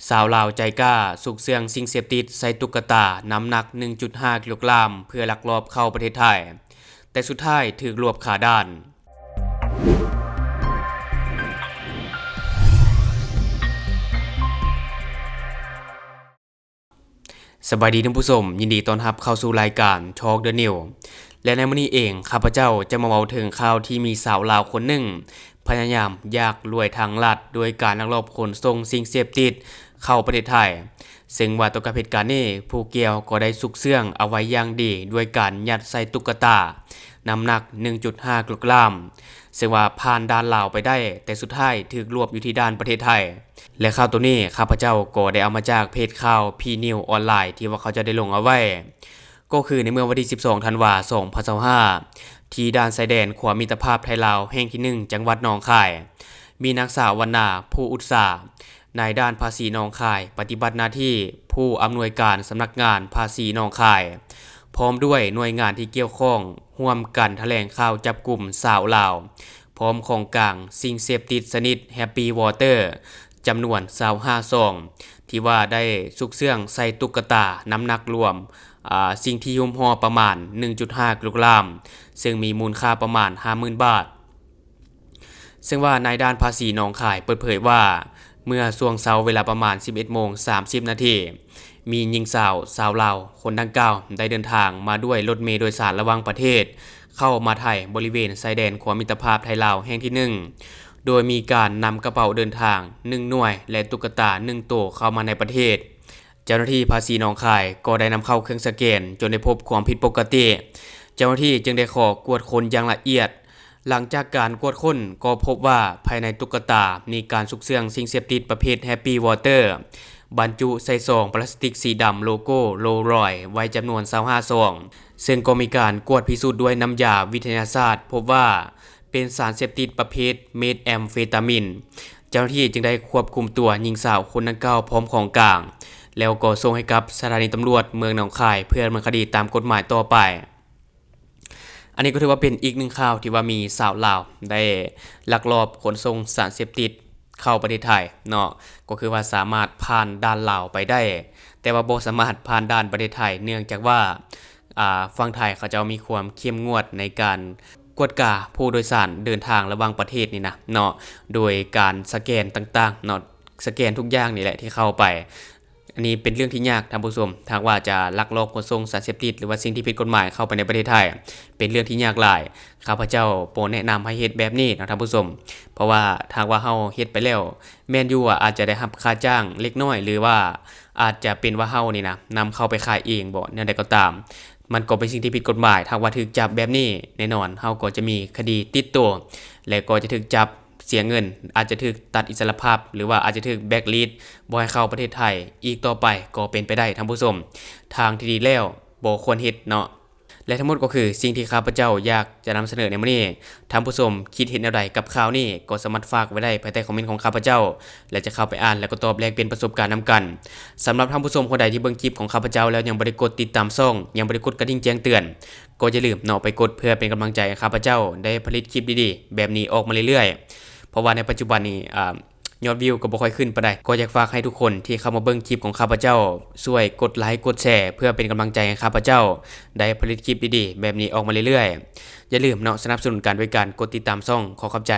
ຊາວລາວໃຈກ້າຊຸກເຊື່ອງສິ່ງເສບຕິດໃສ່ຕຸກກະຕານ້ຳໜັກໜຶ່ງຈຸດຫ້າກິໂລກຣາມ ເພື່ອລັກລອບເຂົ້າປະເທດໄທ, ແຕ່ສຸດທ້າຍຖືກລວບຄາດ່ານ. ສະບາຍດີທ່ານຜູ້ຊົມ, ຍິນດີຕ້ອນຮັບເຂົ້າສູ່ລາຍການ Talk the News ແລະ ໃນມື້ນີ້ເອງ ຂ້າພະເຈົ້າຈະມາເວົ້າເຖິງຂ່າວທີ່ມີຊາວລາວຄົນໜຶ່ງ ພະຍາຍາມຢາກລວຍທາງລັດ ໂດຍການລັກລອບຂົນສົ່ງສິ່ງເສບຕິດເຂົ້າປະເທດໄທ, ເຊິ່ງວ່າຕໍ່ກັບເຫດການນີ້ ຜູ້ກ່ຽວກໍໄດ້ຊຸກເຊື່ອງເອົາໄວ້ຢ່າງດີ ດ້ວຍການຍັດໃສ່ຕຸກກະຕານ້ຳໜັກໜຶ່ງຈຸດຫ້າກິໂລກຣາມ, ເຊິ່ງວ່າຜ່ານດ່ານລາວໄປໄດ້, ແຕ່ສຸດທ້າຍຖືກລວບຢູ່ທີ່ດ່ານປະເທດໄທ. ແລະ ຂ່າວໂຕນີ້ ຂ້າພະເຈົ້າກໍໄດ້ເອົາມາຈາກເພຈຂ່າວ P News Online ທີ່ວ່າເຂົາເຈົ້າໄດ້ລົງເອົາໄວ້. ກໍຄືໃນເມື່ອວັນທີສິບສອງ ທັນວາ ສອງພັນຊາວຫ້າ ທີ່ດ່ານຊາຍແດນຂົວມິດຕະພາບໄທລາວແຫ່ງທີໜຶ່ງ ຈັງຫວັດໜອງຄາຍ, ມີນາງສາວ ວັນນາ ພູອຸດສາ, ນາຍດ່ານພາສີໜອງຄາຍ ປະຕິບັດໜ້າທີ່ຜູ້ອຳນວຍການສຳນັກງານພາສີໜອງຄາຍ ພ້ອມດ້ວຍໜ່ວຍງານທີ່ກ່ຽວຂ້ອງ ຮ່ວມກັນຖະແຫຼງຂ່າວຈັບກຸມຊາວລາວ ພ້ອມຂອງກາງສິ່ງເສບຕິດຊະນິດ Happy Water ຈຳນວນຊາວຫ້າຊອງ ທີ່ວ່າໄດ້ຊຸກເຊື່ອງໃສ່ຕຸກກະຕານ້ຳໜັກລວມ ອາ ສິ່ງທີ່ຫຸ້ມຫໍ່ປະມານໜຶ່ງຈຸດຫ້າກິໂລກຣາມ, ເຊິ່ງມີມູນຄ່າປະມານຫ້າໝື່ນບາດ. ເຊິ່ງວ່ານາຍດ່ານພາສີໜອງຄາຍເປີດເຜີຍວ່າ ເມື່ອຊ່ວງເຊົ້າເວລາປະມານສິບເອັດໂມງສາມສິບນາທີ, ມີຍິງສາວຊາວລາວຄົນດັ່ງກ່າວໄດ້ເດີນທາງມາດ້ວຍລົດເມໂດຍສານລະຫວ່າງປະເທດ ເຂົ້າມາໄທບໍລິເວນຊາຍແດນຂົວມິດຕະພາບໄທລາວແຫ່ງທີໜຶ່ງ ໂດຍມີການນຳກະເປົາເດີນທາງໜຶ່ງໜ່ວຍ ແລະ ຕຸກກະຕາໜຶ່ງໂຕເຂົ້າມາໃນປະເທດ. ເຈົ້າໜ້າທີ່ພາສີໜອງຄາຍກໍໄດ້ນຳເຂົ້າເຄື່ອງສະແກນ ຈົນໄດ້ພົບຄວາມຜິດປົກກະຕິ. ເຈົ້າໜ້າທີ່ຈຶ່ງໄດ້ຂໍກວດຄົ້ນຢ່າງລະອຽດ. ຫຼັງຈາກການກວດຄົ້ນກໍພົບວ່າພາຍໃນຕຸກກະຕາມີການຊຸກເຊື່ອງສິ່ງເສບຕິດປະເພດ Happy Water ບັນຈຸໃສ່ຊອງພລາສຕິກສີດຳໂລໂກ້ Rolls Royce ໄວ້ຈຳນວນຊາວຫ້າຊອງ, ເຊິ່ງກໍມີການກວດພິສູດດ້ວຍນ້ຳຢາວິທະຍາສາດ ພົບວ່າ ເປັນສານເສບຕິດປະເພດເມດແອມເຟຕາມິນ. ເຈົ້າໜ້າທີ່ຈຶ່ງໄດ້ຄວບຄຸມຕົວຍິງສາວຄົນດັ່ງກ່າວພ້ອມຂອງກາງ ແລ້ວກໍສົ່ງໃຫ້ກັບສະຖານີຕຳຫຼວດເມືອງໜອງຄາຍ ເພື່ອດຳເນີນຄະດີຕາມກົດໝາຍຕໍ່ໄປ. ອັນນີ້ກໍຖືວ່າເປັນອີກໜຶ່ງຂ່າວທີ່ວ່າມີຊາວລາວໄດ້ລັກລອບຂົນສົ່ງສານເສບຕິດເຂົ້າປະເທດໄທເນາະ, ກໍຄືວ່າສາມາດຜ່ານດ່ານລາວໄປໄດ້, ແຕ່ວ່າບໍ່ສາມາດຜ່ານດ່ານປະເທດໄທ ເນື່ອງຈາກວ່າ ອ່າ ຝັ່ງໄທເຂົາເຈົ້າມີຄວາມເຂັ້ມງວດໃນການກວດກາຜູ້ໂດຍສານເດີນທາງລະຫວ່າງປະເທດນີ້ນະເນາະ, ໂດຍການສະແກນຕ່າງໆເນາະ, ສະແກນທຸກຢ່າງນີ້ແຫຼະທີ່ເຂົ້າໄປ. ອັນນີ້ເປັນເລື່ອງທີ່ຍາກທ່ານຜູ້ຊົມ, ຖ້າຫາກວ່າຈະລັກລອບຂົນສົ່ງສານເສບຕິດ ຫຼືວ່າສິ່ງທີ່ຜິດກົດໝາຍເຂົ້າໄປໃນປະເທດໄທ ເປັນເລື່ອງທີ່ຍາກຫຼາຍ. ຂ້າພະເຈົ້າບໍ່ແນະນຳໃຫ້ເຮັດແບບນີ້ເນາະທ່ານຜູ້ຊົມ, ເພາະວ່າຖ້າຫາກວ່າເຮົາເຮັດໄປແລ້ວ ແມ່ນຢູ່ວ່າອາດຈະໄດ້ຮັບຄ່າຈ້າງເລັກນ້ອຍ ຫຼືວ່າອາດຈະເປັນວ່າເຮົານີ້ນະນຳເຂົ້າໄປຂາຍເອງບໍ ແນວໃດກໍຕາມ ມັນກໍເປັນສິ່ງທີ່ຜິດກົດໝາຍ. ຖ້າຫາກວ່າຖືກຈັບແບບນີ້ ແນ່ນອນເຮົາກໍຈະມີຄະດີຕິດໂຕ ແລະ ກໍຈະຖືກຈັບ ເສຍເງິນ, ອາດຈະຖືກຕັດອິດສະຫຼະພາບ ຫຼືວ່າອາດຈະຖືກແບລັກລິດ ບໍ່ໃຫ້ເຂົ້າປະເທດໄທອີກຕໍ່ໄປກໍເປັນໄປໄດ້ທ່ານຜູ້ຊົມ. ທາງທີ່ດີແລ້ວບໍ່ຄວນເຮັດເນາະ. ແລະ ທັງໝົດກໍຄືສິ່ງທີ່ຂ້າພະເຈົ້າຢາກຈະນຳສະເໜີໃນມື້ນີ້. ທ່ານຜູ້ຊົມຄິດເຫັນແນວໃດກັບຂ່າວນີ້ ກໍສາມາດຝາກໄວ້ໄດ້ພາຍໃຕ້ຄອມເມັນຂອງຂ້າພະເຈົ້າ ແລະ ຈະເຂົ້າໄປອ່ານ ແລະ ກໍຕອບແລກປ່ຽນປະສົບການນຳກັນ. ສຳລັບທ່ານຜູ້ຊົມຄົນໃດທີ່ເບິ່ງຄລິບຂອງຂ້າພະເຈົ້າແລ້ວຍັງບໍ່ໄດ້ກົດຕິດຕາມຊ່ອງ, ຍັງບໍ່ໄດ້ກົດກະດິ່ງແຈ້ງເຕືອນ, ກໍຢ່າລືມເນາະ ໄປກົດເພື່ອເປັນກຳລັງໃຈໃຫ້ຂ້າພະເຈົ້າໄດ້ຜະລິດຄລິບດີໆແບບນີ້ອອກມາເລື້ອຍໆ. ເພາະວ່າໃນປັດຈຸບັນນີ້ ອາ ຍອດວິວກໍບໍ່ຄ່ອຍຂຶ້ນປານໃດ. ກໍຢາກຝາກໃຫ້ທຸກຄົນທີ່ເຂົ້າມາເບິ່ງຄລິບຂອງຂ້າພະເຈົ້າ ຊ່ວຍກົດໄລກົດແຊ ເພື່ອເປັນກຳລັງໃຈໃຫ້ຂ້າພະເຈົ້າໄດ້ຜະລິດຄລິບດີໆແບບນີ້ອອກມາເລື້ອຍໆ. ຢ່າລືມເນາະ ສະໜັບສະໜູນກັນດ້ວຍການກົດຕິດຕາມຊ່ອງ. ຂໍຂອບໃຈ.